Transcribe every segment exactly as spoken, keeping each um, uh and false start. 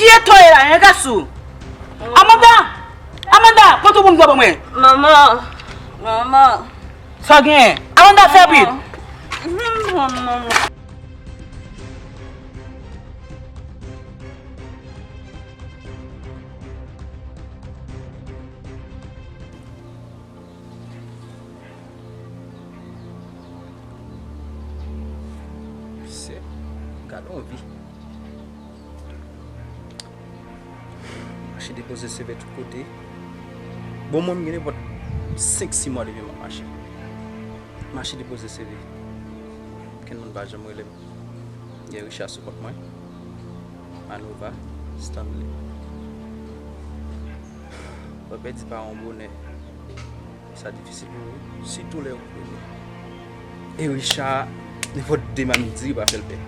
Kiyès w ye la, en gasou? Amanda! Amanda, pran tout moun gwo ban mwen. Manman, manman. Sa w genyen? Amanda, fè rapid. Vin pran manman. Se, gade yon vi. Mache depoze C V tout kote. Bon, mwen, m gen nenpòt senk, sis mwa depi m ap mache. Mache depoze C V. Kenn moun pa janm rele m. Gen Richard sou kont mwen. Manova, Stanley. Mwen pèdi paran w bonè. Sa difisil pou ou, sitou lè ou premye. E Richard, nenpòt de mamit diri pa fè l pè.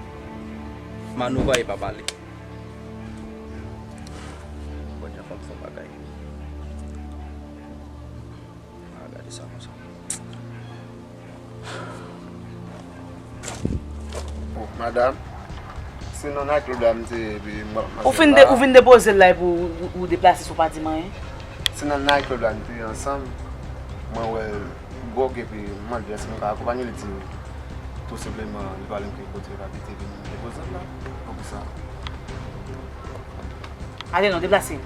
Manova e pa pale. Bon, jan fanm fè bagay. A, gade sa konsa. Bon, madanm, se nan night club la m te ye, epi m ap mache anba. Ou fin de, ou vin depoze l la epi ou, ou, ou deplase san w pa di m anyen? Se nan night club la n te ye ansanm. Mwen wè l gwòg epi m mande èske m ka akonpanye l, li di m tou senpleman li pale m ke kote l abite, epi m depoze l la. Poukisa? Ale non, deplase.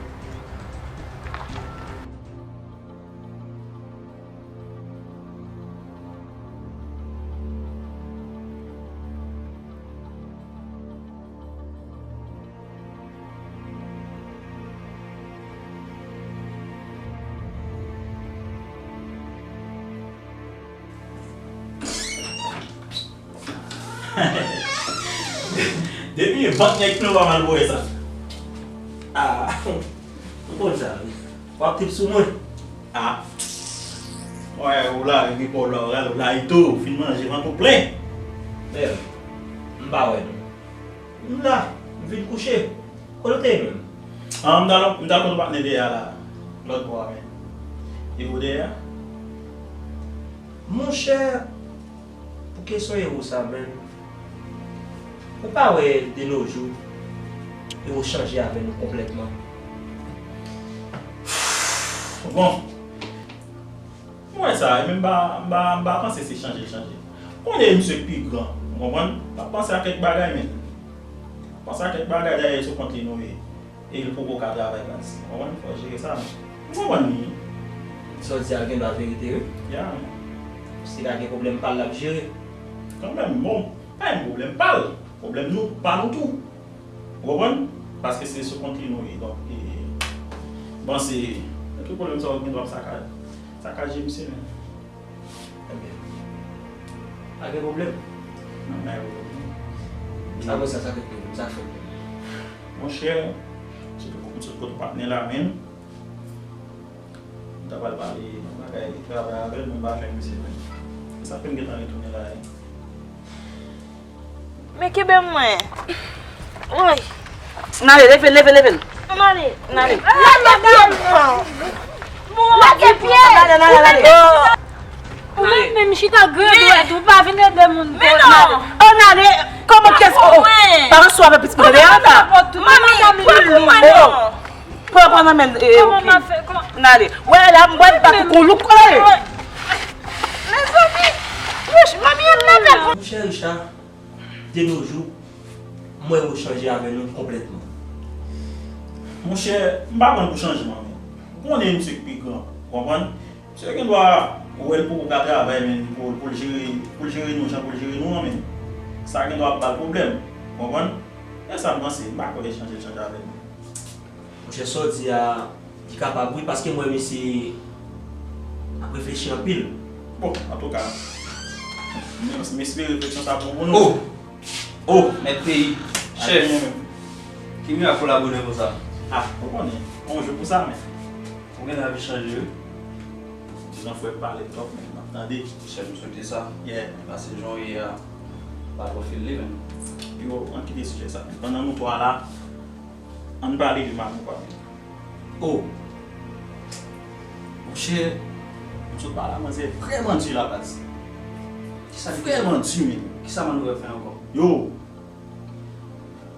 Depi bank nèg nou pa mal voye sa. Ah, ou konn sa, wi. W ap trip sou mwen. Ah. Wè, ou la, epi pa w la, ou la, ou la, ito, ou fin manje, vant ou plen. Men, m pa wè nou. M la, m vin kouche. Kote w te ye menm? Ah, m t al, m t al kote patnè dèyè a la, lòt bò a, men. E ou dèyè a? Monchè, pou kesyon ewo sa menm, ou pa wè de nos jours, ewo chanje avè nou konplètman? Bon, mwen wè sa, e menm m pa, m pa, m pa panse se chanje l chanje. Konnen misye k pi gran, ou konprann? L ap panse a kèk bagay, men. Panse a kèk bagay, dayè, se kont li nou ye. E l poko ka travay, baz. Ou konprann? Fò jere sa, men. Ou konprann li. Sa w di a gen dwa verite, wi. Ya, men. Si ta gen pwoblèm pa l, l ap jere. Kanmenm, bon, pa gen pwoblèm pa l. Pwoblèm nou, pa nou tou. Ou konprann? Paske se sou kont li nou ye. Donk, e, bon, se, tout pwoblèm sa yo gen dwa ap saka-, sakaje misye, men. Ebyen, pa gen pwoblèm. Non, pa gen pwoblèm. Sa konsa, sa fè pwoblèm, sa fè pwoblèm. Monchè, se pou m sot kote patnè la, men. M ta pral pale bagay travay avè l, men m pa jwenn misye menm. Se sa k fè m gentan retounen la, wi. Men kenbe m mwen. Woy. N ale, leve l, leve l, leve l. N ale, n ale. Lage pye m. Lage pye. N ale, n ale, n ale. Ou menm, menm chita gran dwèt, ou pa vin ede moun. Men non. Ann ale. Kòman kès, oh, oh. Pa ranse w avè pitit mwen, tande, Ata. Mami, pa pou mwen non. Pran, pran nan men l, e, ok. N ale. Wè la, m wè l pa koukou louk, ale. Mezanmi, Rich, mami ap lave l. Monchè Richard, de nos jours, m wè yo chanje avè nou konplètman. Monchè, m pa pran l pou chanjman, men. Ou konnen misye k pi gran, ou konprann? Misye gen dwa wè l poko ka travay, men, pou, pou l jere, pou l jere nou jan pou l jere nou an, men. Sa gen dwa ap ba l pwoblèm, ou konprann? E sa m panse, m pa kwè chanje l chanje avè nou. Monchè, sa w di a, li kapab wi, paske m wè misye ap reflechi anpil. Bon, antouka, m, m espere refleksyon sa bon pou nou. Oh! Oh, mèt peyi, chèf. Ki mirak pou l abone konsa? Ah, ou konnen, on jou pou sa, men. Ou gen lavi chanje, wi. Di non frè pale twòp, men m ap tande. Chèf, m swete sa. Yeah. Pase jan w ye a, pa twò fil li, men. Yo, ann kite sijè sa. Pandan nou twa la, ann pale de Manova. Oh! Monchè, m sot pale a manzè vrèman di la, baz. Kisa li vrèman di, men? Kisa Manova fè ankò? Yo!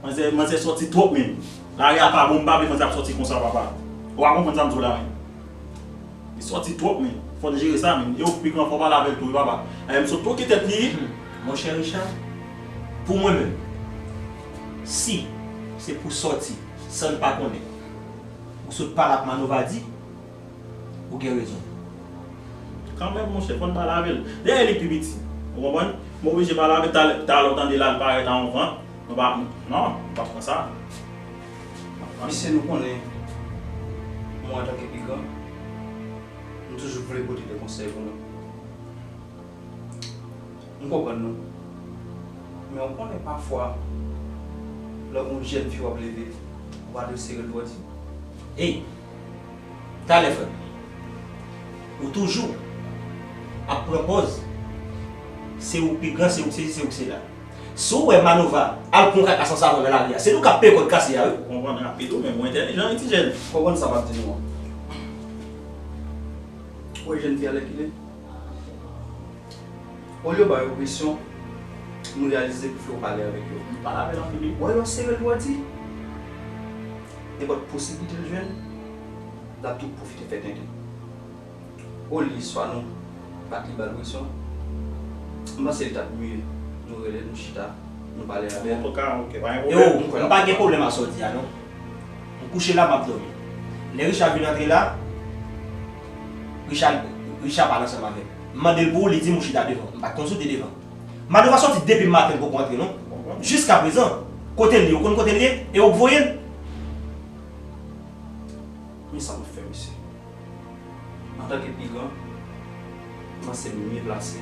Manzè, manzè sòti twòp, men. Lari a pa bon, m pa vle fanm sa ap sòti konsa, papa. Ou pa konprann sa m di w la, men. Li sòti twòp, men. Fò n jere sa, men. E ou k pi gran, fò w pale avè l tou, wi, papa. Dayè, m sot twoke tèt li, wi. Hmm. Monchè Richard, pou mwen menm, si se pou sòti san n pa konnen, ou sot pale ak Manova di, ou gen rezon. Kanmenm, monchè, fò n pale avè l. Dayè, li pi piti. Ou konprann? M oblije pale avè l. Talè, talè w tande l al parèt a yon van. Nou pa, non, nou pa pran sa. Misye, nou konnen, mwen, antanke pi gran, m toujou vle pote de konsèy pou nou. M konprann nou. Men w konnen pafwa, lè w gon jèn fi w ap leve, ou pa dwe sere l twò di. Ey, talè, frè m, ou toujou ap pran pòz se ou k pi gran, se ou k sesi, se ou k sela. Si w wè Manova al pran yon kaka san savon nan lari a, se nou k ap peye kòd kase a, wi. Konprann rapid, ou menm ou entèlijan, wi, ti jèn. Konprann sa m ap di nou an. Ou wè jèn fi a lè ki lè? Olye w ba yo presyon, nou reyalize pou fè w pale avèk yo. M pale avè l anpil, wi. Wè lè w sere l twò di, nenpòt posiblite l jwenn, l ap tou pwofite fè tenten. Olye swa nou bat li ba l presyon, m panse li t ap miye nou rele l, nou chita, nou pale avè l. Antouka, ok, pa gen pwoblèm. E o, m pa gen pwoblèm ak sa w di a, non. M kouche la, m ap dòmi. Lè Richard vin antre la, Richard, Richard pale ansanm avè m. M mande l pou ou, li di m ou chita devan. M pa t konn si w te devan. Manova sòti depi maten, l poko antre, non. Jiskaprezan, kote l ye? Ou konn kote l ye? E ou k voye l? Men sa m ap fè, mesye. Antanke pi gran, m panse m mye plase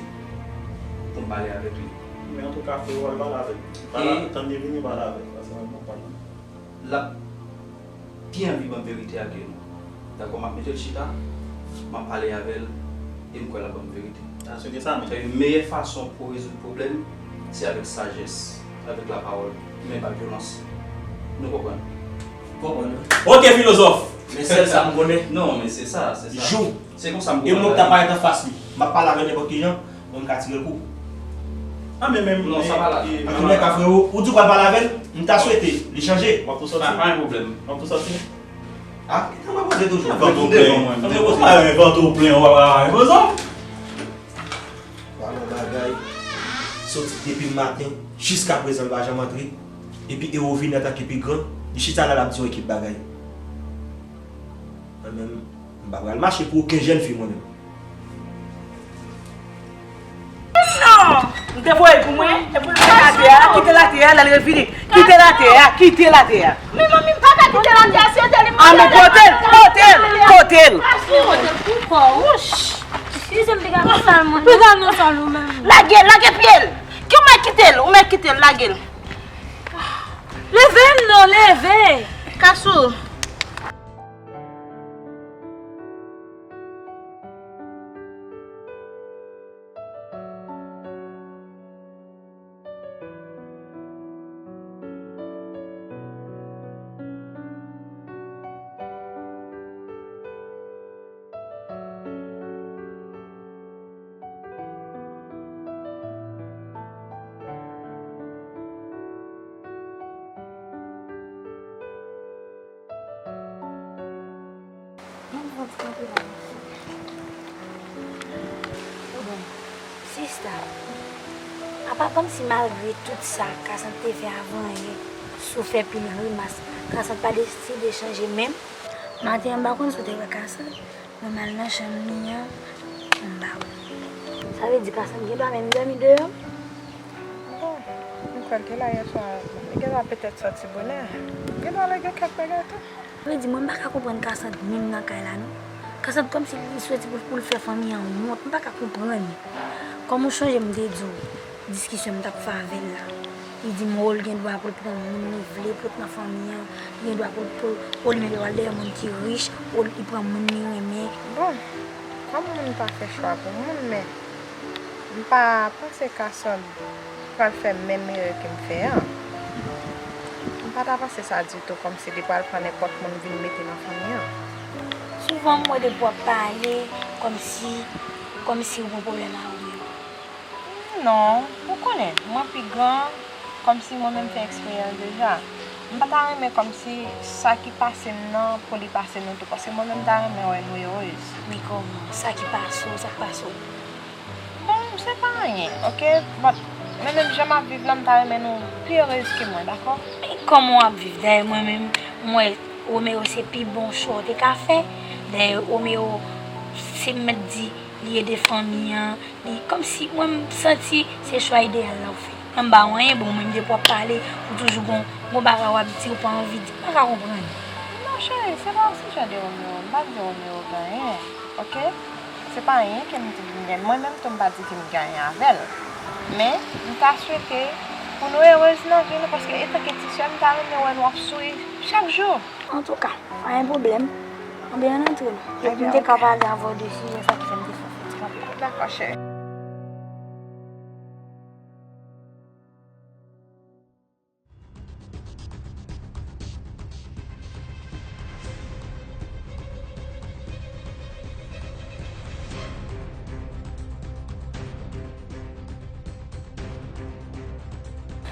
pou m pale avèk li. Men antouka, freo, al pale avè l. Pale avè l, tann li vini, pale avè l. Paske mwen, mwen pa l ap pi anvi ban m verite a ke nou. Dakò, m ap mete l chita, m ap pale avè l, e m kwè l ap ban m verite. Sa se te sa, men. Meyè fason pou w rezoud pwoblèm, se avèk sajès, avèk lapawòl, men pa vyolans. Nou konprann? Konprann, wi. Ok, filozòf! Men sèl sa m konnen. Non, men se sa, se sa. Jou se konsa m konprann. E mwen k ta parèt anfas li, m ap pale avè l nenpòt ki jan, mwen m ka tire l kou. Ah, men, men, non, sa pa la. Antoulèka, freo, ou di w pral pale avè l, m ta swete li chanje. W ap tou sòti? Pa, pa gen pwoblèm. W ap tou sòti? Ah, kite mwen poze toujou. Vant ou plen. Mwen poze. Mwen vant ou plen, w ap repoze. Pale yon bagay, soti depi maten, jiskaprezan l pa janm antre. Epi Ero vini antanke pi gran, li chita la, l ap di yon ekip bagay. Mwen menm, m pa pral mache pou okenn jèn fi, mwen menm. Non! M te voye l pou mwen, e pou l fè atè a, kite l atè a, l al revini. Kite l atè a, kite l atè a. Men manmi, m pa ka kite l atè a, se te li m... Ah, men pote l, pote l, pote l. Pote l pou kò w. Eskize m, piga nou sal mwen. Piga nou sal ou menm. Lage l, lage pye l. Ki w mèt kite l, ou mèt kite l, lage l. Leve m non, leve. Kasou. Ban m pran ti kanpe la, mèsi. Bon, sista, apa kòmsi malgre tout sa Kasant te fè avan yè, sou fè pil grimas, Kasant pa deside chanje menm? Maten an, m pa konn si w te wè Kasant, mwen m al nan chanm li an, m pa wè l. Sa vle di Kasant gen dwa menm dòmi deyò? Bon, m kwè l te la yè swa. Li gen dwa petèt sòti bonè. Gen dwa lè gen kèk bagay tou. Sa vle di, mwen m pa ka konprann Kasant menm nan kay la, non. Kasant kòmsi li swete pou, pou l fè fanmi an wont. M pa ka konprann li. Kòm ou chonje m te di w, diskisyon m t ap fè avè l la. Li di m, o, l gen dwa pou l pran moun li vle pou l nan fanmi an. Li gen dwa pou, pou, o, li menm li pral dèyè moun ki rich, o, li pran moun li renmen. Bon, kòm moun pa fè chwa pou moun, men m pa panse Kasant pral fè menm erè ke m fè an. M pa ta panse sa ditou, kòmsi li pral pran nenpòt moun vin mete nan fanmi an. Souvan m wè depi w ap pale, kòmsi, kòmsi w gon pwoblèm a ou menm. Non, ou konnen, mwen pi gran, kòmsi mwen menm fè eksperyans deja. M pa ta renmen kòmsi sa ki pase m nan pou li pase nou tou, paske mwen menm m ta renmen wè nou erez. Men kòman? Sa ki pase w, sa k pase w? Bon, se pa anyen, oke? But mwen menm jan m ap viv la, m ta renmen nou pi erez ke mwen, dakò? Men kòman w ap viv? Dayè mwen menm, m wè Romeo se pi bon chwa w te ka fè. Dayè Romeo, se m mèt di, li ede fanmi an, li kòmsi mwen m santi se chwa ideyal la w fè. Mwen m ba w anyen, bon, mwen m depi w ap pale, ou toujou gon, gon bagay w ap di, ou pa anvi di, m pa ka konprann. Non, cheri, se pa yon sijè de Romeo, m pa di Romeo gen anyen, oke? Se pa anyen ke m di m gen, mwen menm tou m pa di ke m gen anyen avè l. Men, m ta swete pou nou erez nan vi nou, paske etanke ti sè, m ta renmen wè nou ap souri chak jou. Antouka, pa gen pwoblèm. Anben, ann antre non. Epi m te ka pale avè w de sijè sa ki fè m te fè w fè ti kanpe. Dakò, cheri.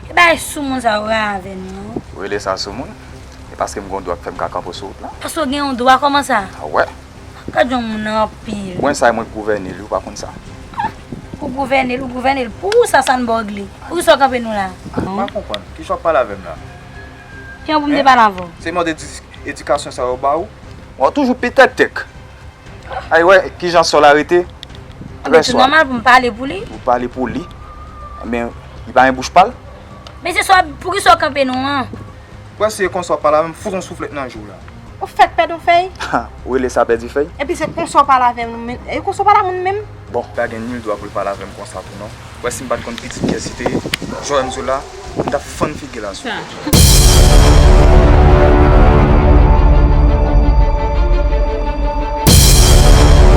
E bagay soumoun sa yo gen avè nou an. Ou rele sa soumoun? E paske m gen yon dwa k fè m ka kanpe w sou wout la. Paske w gen yon dwa kòman sa? A wè. Gad yon moun anpil. Mwen sa e mwen k gouvène l wi, ou pa konn sa. Ou gouvène l, ou gouvène l. Pou ou sa, sa n ba w gle? Poukisa w kanpe nou la? M pa konprann. Kisa w ap pale avè m la? Kijan pou m te pale avè w? Se mòd edi-, edikasyon sa yo ba ou? Ou toujou pi tèktèk. Ay wè, kijan sòl la rete? Trè swab. Nòmal pou m pale pou li. Ou pale pou li. Men, li pa gen bouch pa l. Men se sa, poukisa w kanpe nou an? Wè, se konsa w pale avè m, fout yon souflèt nan je w la. Ou fèk pèdi yon fèy? Ou rele sa pèdi fèy? Epi se konsa w pale avè m, men, e konsa w pale a moun menm? Bon. Pa gen nil dwa pou l pale avè m konsa tou non. Wè, si m pa t konn pitit pyès li te ye, jan w wè m sou la, m t ap fann figi l asou. Sa.